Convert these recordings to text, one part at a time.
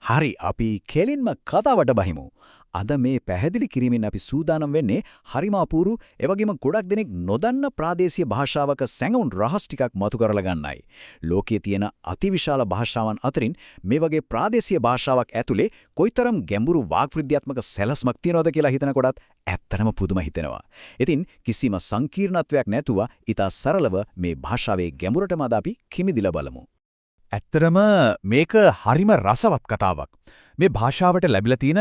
හරි, අපි කෙලින්ම කතාවට බහිමු. අද මේ පැහැදිලි කිරීමෙන් අපි සූදානම් වෙන්නේ හරිම අපූරු, ඒ වගේම ගොඩක් දෙනෙක් නොදන්න ප්‍රාදේශීය භාෂාවක සැඟවුන් රහස් ටිකක් මතු කරලා ගන්නයි. ලෝකයේ තියෙන අතිවිශාල භාෂාවන් අතරින් මේ වගේ ප්‍රාදේශීය භාෂාවක් ඇතුලේ කොයිතරම් ගැඹුරු වාග්විද්‍යාත්මක සැලැස්මක් තියෙනවද කියලා හිතනකොටත් ඇත්තටම පුදුම හිතෙනවා. ඉතින් කිසිම සංකීර්ණත්වයක් නැතුව ඉතා සරලව මේ භාෂාවේ ගැඹුරටම අද අපි කිමිදිලා බලමු. ඇත්තටම මේක හරිම රසවත් කතාවක්. මේ භාෂාවට ලැබිලා තියෙන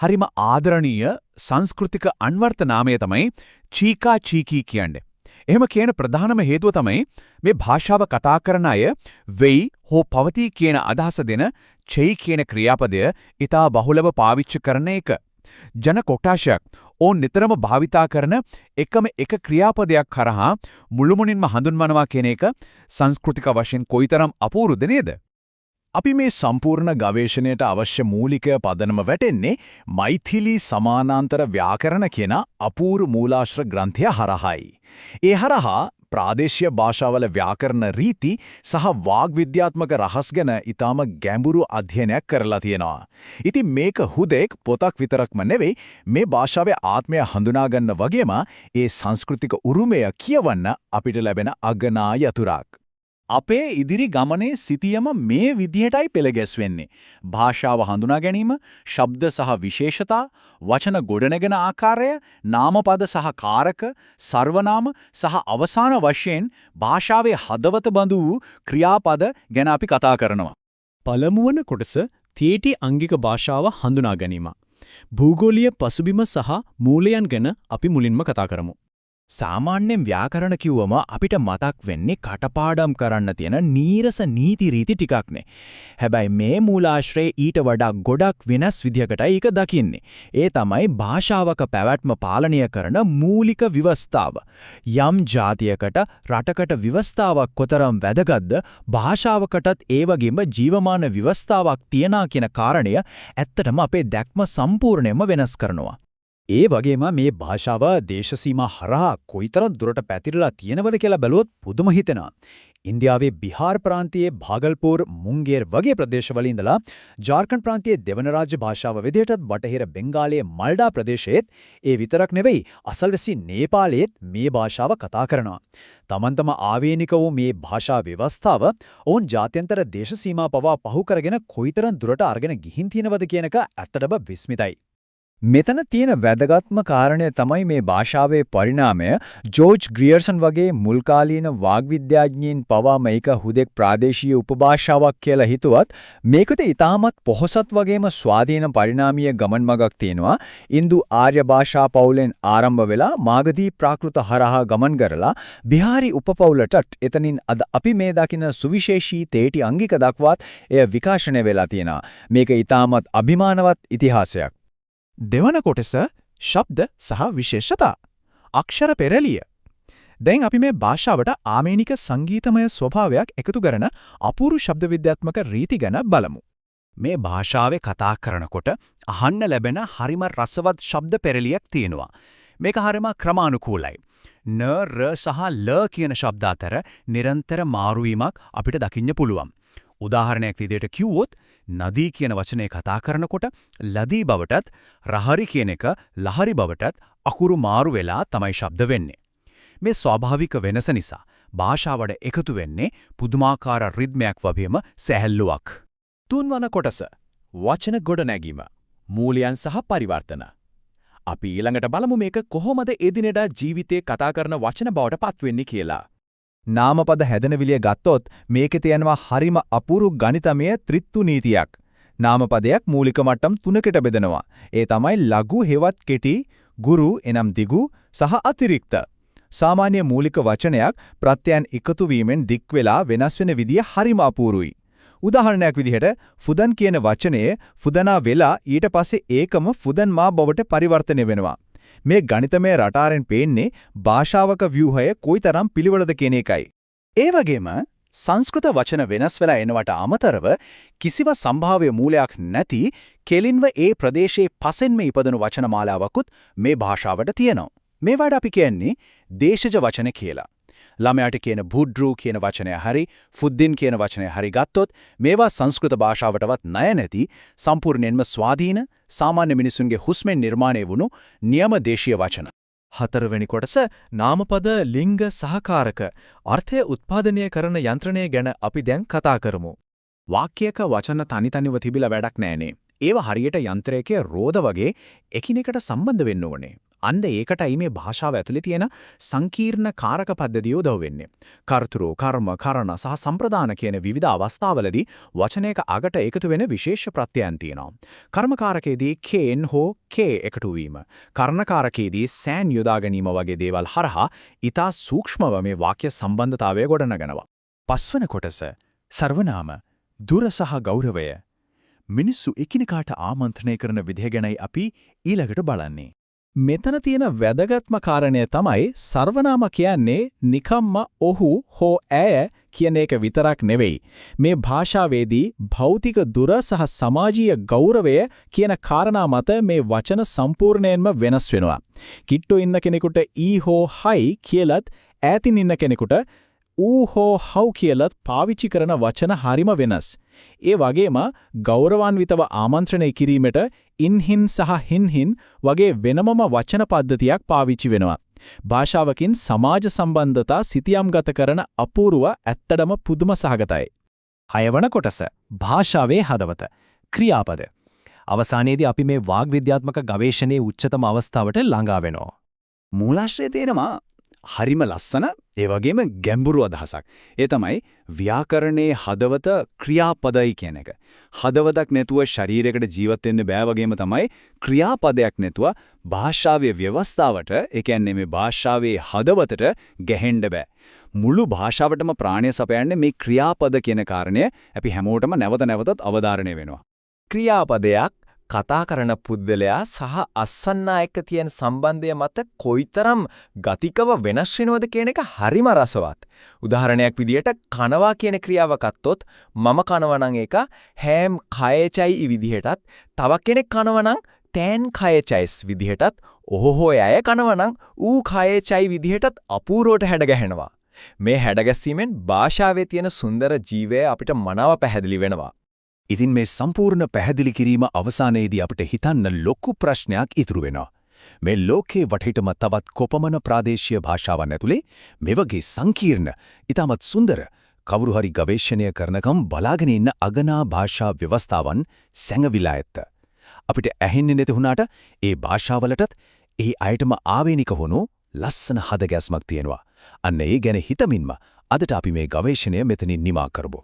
හරිම ආදරණීය සංස්කෘතික අන්වර්ථ නාමය තමයි චීකා චීකී කියන්නේ. එහෙම කියන ප්‍රධානම හේතුව තමයි මේ භාෂාව කතා කරන අය වෙයි හෝ පවතී කියන අදහස දෙන චෙයි කියන ක්‍රියාපදය ඉතා බහුලව පාවිච්චි කරන එක. ජන කොටාශයක් ඔවුන් නිතරම භාවිතා කරන එකම එක ක්‍රියාපදයක් කරහා මුළුමනින්ම හඳුන්වනවා කියන එක සංස්කෘතික වශයෙන් කොයිතරම් අපූරුද නේද? අපි මේ සම්පූර්ණ ගවේෂණයට අවශ්‍ය මූලික පදනම වැටෙන්නේ මෛථිලි සමානාන්තර ව්‍යාකරණ කියන අපූර්ව මූලාශ්‍ර ග්‍රන්ථය හරහායි. ඒ හරහා ප්‍රාදේශීය භාෂාවල ව්‍යාකරණ රීති සහ වාග්විද්‍යාත්මක රහස් ගැන ඉතාම ගැඹුරු අධ්‍යයනයක් කරලා තියෙනවා. ඉතින් මේක හුදෙක් පොතක් විතරක්ම නෙවෙයි, මේ භාෂාවේ ආත්මය හඳුනා ගන්න වගේම ඒ සංස්කෘතික උරුමය කියවන්න අපිට ලැබෙන අගනා යතුරක්. අපේ ඉදිරි ගමනේ සිතියම මේ විදිහටයි පෙළ ගැස්වෙන්නේ. භාෂාව හඳුනා ගැනීම, ශබ්ද සහ විශේෂතා, වචන ගොඩනගෙන ආකාරය, නාමපද සහ කාරක, සර්වනාම සහ අවසාන වශයෙන් භාෂාවේ හදවත බඳු වූ ක්‍රියාපද ගැන අපි කතා කරනවා. පළමුවන කොටස තේටි අංගික භාෂාව හඳුනා ගැනීම. භූගෝලීය පසුබිම සහ මූලයන් ගැන අපි මුලින්ම කතා කරමු. සාමාන්‍යයෙන් ව්‍යාකරණ කිව්වම අපිට මතක් වෙන්නේ කටපාඩම් කරන්න තියෙන නීරස නීති රීති ටිකක්නේ. හැබැයි මේ මූලාශ්‍රයේ ඊට වඩා ගොඩක් වෙනස් විදිහකටයි ඒක දකින්නේ. ඒ තමයි භාෂාවක පැවැත්ම පාලනය කරන මූලික ව්‍යවස්ථාව. යම් ජාතියකට රටකට ව්‍යවස්ථාවක් කොතරම් වැදගත්ද, භාෂාවකටත් ඒ වගේම ජීවමාන ව්‍යවස්ථාවක් තියනා කියන කාරණය ඇත්තටම අපේ දැක්ම සම්පූර්ණයෙන්ම වෙනස් කරනවා. ඒ වගේම මේ භාෂාව දේශ සීමා හරහා කොයිතරම් දුරට පැතිරලා තියෙනවද කියලා බැලුවොත් පුදුම හිතෙනවා. ඉන්දියාවේ බිහාර් ප්‍රාන්තයේ භාගල්පූර්, මුංගේර් වගේ ප්‍රදේශවල ඉඳලා ජාර්ඛණ්ඩ ප්‍රාන්තයේ දෙවන රාජ්‍ය භාෂාව විදිහටත් බටහිර බෙන්ගාලයේ මල්ඩා ප්‍රදේශයේත්, ඒ විතරක් නෙවෙයි, අසල්වැසි නේපාලයේත් මේ භාෂාව කතා කරනවා. තමන් තම ආවේනික වූ මේ භාෂා ව්‍යවස්ථාව ඔවුන් ජාත්‍යන්තර දේශ සීමා පවා පහු කරගෙන කොයිතරම් දුරට අරගෙන ගිහින් තියෙනවද කියන එක ඇත්තටම විස්මිතයි. මෙතන තියෙන වැදගත්ම කාරණය තමයි මේ භාෂාවේ පරිණාමය ජෝර්ජ් ග්‍රියර්සන් වගේ මුල්කාලීන වාග්විද්‍යාඥයින් පවා මේක හුදෙක් ප්‍රාදේශීය උපභාෂාවක් කියලා හිතුවත්, මේකට ඉතාමත් පොහොසත් වගේම ස්වාධීන පරිණාමීය ගමන් මගක් තියෙනවා. ඉන්දු ආර්ය භාෂා පවුලෙන් ආරම්භ වෙලා මාගධී ප්‍රාකෘත හරහා ගමන් කරලා බිහාරි උපපවුලටත්, එතනින් අද අපි මේ දකින සුවිශේෂී තේටි අංගික දක්වාත් එය විකාශනය වෙලා තියෙනවා. මේක ඉතාමත් අභිමානවත් ඉතිහාසයක්. දෙවන කොටස ශබ්ද සහ විශේෂතා. අක්ෂර පෙරලිය. දැන් අපි මේ භාෂාවට ආමේනික සංගීතමය ස්වභාවයක් එකතු කරන අපූර්ව ශබ්ද විද්‍යාත්මක රීති ගැන බලමු. මේ භාෂාවේ කතා කරනකොට අහන්න ලැබෙන හරිම රසවත් ශබ්ද පෙරලියක් තියෙනවා. මේක හරිම ක්‍රමානුකූලයි. න, ර සහ ල කියන ශබ්ද අතර නිරන්තර මාරුවීමක් අපිට දකින්න පුළුවන්. උදාහරණයක් විදිහට කිව්වොත්, නදී කියන වචනේ කතා කරනකොට ලදී බවටත්, රහරි කියන එක ලහරි බවටත් අකුරු මාරු වෙලා තමයි ශබ්ද වෙන්නේ. මේ ස්වාභාවික වෙනස නිසා භාෂාවට එකතු වෙන්නේ පුදුමාකාර රිද්මයක් වගේම සැහැල්ලුවක්. තුන්වන කොටස වචන ගොඩනැගීම, මූලයන් සහ පරිවර්තන. අපි ඊළඟට බලමු මේක කොහොමද එදිනෙදා ජීවිතේ කතා කරන වචන බවට පත්වෙන්නේ කියලා. නාමපද හැදෙන විදිය ගත්තොත් මේකේ තියෙනවා හරිම අපූරු ගණිතමය ත්‍රිත්තු නීතියක්. නාමපදයක් මූලික මට්ටම් තුනකට බෙදෙනවා. ඒ තමයි ලඝු හෙවත් කෙටි, ගුරු එනම් දිගු සහ අතිරික්ත. සාමාන්‍ය මූලික වචනයක් ප්‍රත්‍යයන් එකතු වීමෙන් දික් වෙලා වෙනස් වෙන විදිය හරිම අපූරුයි. උදාහරණයක් විදිහට ෆුදන් කියන වචනය ෆුදනා වෙලා ඊට පස්සේ ඒකම ෆුදන් මා බවට පරිවර්තනය වෙනවා. මේ ගණිතමය රටාවෙන් පේන්නේ භාෂාවක ව්‍යුහය කොයිතරම් පිළිවෙලද කියන එකයි. ඒ වගේම සංස්කෘත වචන වෙනස් වෙලා එනවට අමතරව කිසිම සම්භාව්‍ය මූලයක් නැති, කෙලින්ම ඒ ප්‍රදේශයේ පසෙන්ම ඉපදෙන වචන මාලාවකුත් මේ භාෂාවට තියෙනවා. මේවාට අපි කියන්නේ දේශජ වචන කියලා. ළමයාට කියන බුඩ්රු කියන වචනය හරි ෆුද්දින් කියන වචනය හරි ගත්තොත් මේවා සංස්කෘත භාෂාවටවත් ණය නැති සම්පූර්ණයෙන්ම ස්වාධීන සාමාන්‍ය මිනිසුන්ගේ හුස්මෙන් නිර්මාණය වුණු නියම දේශීය වචන. හතරවෙනි කොටස නාමපද ලිංග සහකාරක අර්ථය උත්පාදනය කරන යන්ත්‍රණය ගැන අපි දැන් කතා කරමු. වාක්‍යයක වචන තනි තනිව තිබිලා වැඩක් නෑනේ. ඒවා හරියට යන්ත්‍රයක රෝද වගේ එකිනෙකට සම්බන්ධ වෙන්න ඕනේ. අන්න ඒකටයි මේ භාෂාව ඇතුලේ තියෙන සංකීර්ණ කාරක පද්ධතිය උදව් වෙන්නේ. කර්තෘ, කර්ම, කරණ සහ සම්ප්‍රදාන කියන විවිධ අවස්ථාවලදී වචනයක අගට එකතු වෙන විශේෂ ප්‍රත්‍යයන් තියෙනවා. කර්මකාරකයේදී කේන් හෝ කේ එකතු වීම, කරණකාරකයේදී සෑන් යොදා ගැනීම වගේ දේවල් හරහා ඉතා සූක්ෂමව මේ වාක්‍ය සම්බන්ධතාවය ගොඩනගනවා. පස්වන කොටස සර්වනාම දුර සහ ගෞරවය. මිනිස්සු එකිනෙකාට ආමන්ත්‍රණය කරන විදිහ ගැනයි අපි ඊළඟට බලන්නේ. මෙතන තියෙන වැදගත්ම කාරණය තමයි සර්වනාම කියන්නේ නිකම්ම ඔහු හෝ ඇය කියන එක විතරක් නෙවෙයි. මේ භාෂාවේදී භෞතික දුර සහ සමාජීය ගෞරවය කියන කාරණා මත මේ වචන සම්පූර්ණයෙන්ම වෙනස් වෙනවා. කිට්ටු ඉන්න කෙනෙකුට ඊ හෝ හයි කියලත් ඈතින් ඉන්න කෙනෙකුට ඌ හෝ හව් කියලත් පාවිච්චි කරන වචන හරිම වෙනස්. ඒ වගේම ගෞරවාන්විතව ආමන්ත්‍රණය කිරීමට ඉන්හින් සහ හින්හින් වගේ වෙනමම වචන පද්ධතියක් පාවිච්චි වෙනවා. භාෂාවකින් සමාජ සම්බන්ධතා සිතියම්ගත කරන අපූර්ව ඇත්තටම පුදුම සහගතයි. හයවන කොටස භාෂාවේ හදවත ක්‍රියාපද. අවසානයේදී අපි මේ වාග්විද්‍යාත්මක ගවේෂණයේ උච්චතම අවස්ථාවට ළඟා වෙනවා. මූලාශ්‍රයේ තියෙනවා හරිම ලස්සන ඒ වගේම ගැඹුරු අදහසක්. ඒ තමයි ව්‍යාකරණයේ හදවත ක්‍රියාපදයි කියන එක. හදවතක් නැතුව ශරීරයකට ජීවත් වෙන්න බෑ වගේම තමයි ක්‍රියාපදයක් නැතුව භාෂාවේ ව්‍යවස්ථාවට, ඒ කියන්නේ මේ භාෂාවේ හදවතට ගැහෙන්න බෑ. මුළු භාෂාවටම ප්‍රාණය සපයන්නේ මේ ක්‍රියාපද කියන කාරණය අපි හැමෝටම නැවත නැවතත් අවධාරණය වෙනවා. ක්‍රියාපදයක් කතා කරන පුද්ගලයා සහ අස්සන්නා එක්ක තියෙන සම්බන්ධය මත කොයිතරම් ගතිකව වෙනස් වෙනවද කියන එක හරිම රසවත්. උදාහරණයක් විදියට කනවා කියන ක්‍රියාව ගත්තොත් මම කනවා නම් ඒක හැම් කයචයි විදිහටත්, තව කෙනෙක් කනවා නම් තෑන් කයචයිස් විදිහටත්, ඔහොහෝ අය කනවා නම් ඌ කයචයි විදිහටත් අපූර්වට හැඩ ගැහෙනවා. මේ හැඩගැස්සීමෙන් භාෂාවේ තියෙන සුන්දර ජීවය අපිට මනාව පැහැදිලි වෙනවා. ඉතින් මේ සම්පූර්ණ පැහැදිලි කිරීම අවසානයේදී අපිට හිතන්න ලොකු ප්‍රශ්නයක් ඉතුරු වෙනවා. මේ ලෝකේ වටේටම තවත් කොපමණ ප්‍රාදේශීය භාෂාවන් ඇතුලේ මේ වගේ සංකීර්ණ, ඉතාමත් සුන්දර කවුරු හරි ගවේෂණය කරනකම් බලාගෙන ඉන්න අගනා භාෂා ව්‍යවස්ථාවන් සැඟවිලා ඇත්ත. අපිට ඇහෙන්නේ නැති වුණාට ඒ භාෂාවලටත් ඒ අයටම ආවේනික වුණු ලස්සන හදගැස්මක් තියෙනවා. අන්න ඒ ගැන හිතමින්ම අදට අපි මේ ගවේෂණය මෙතනින් නිමා කරමු.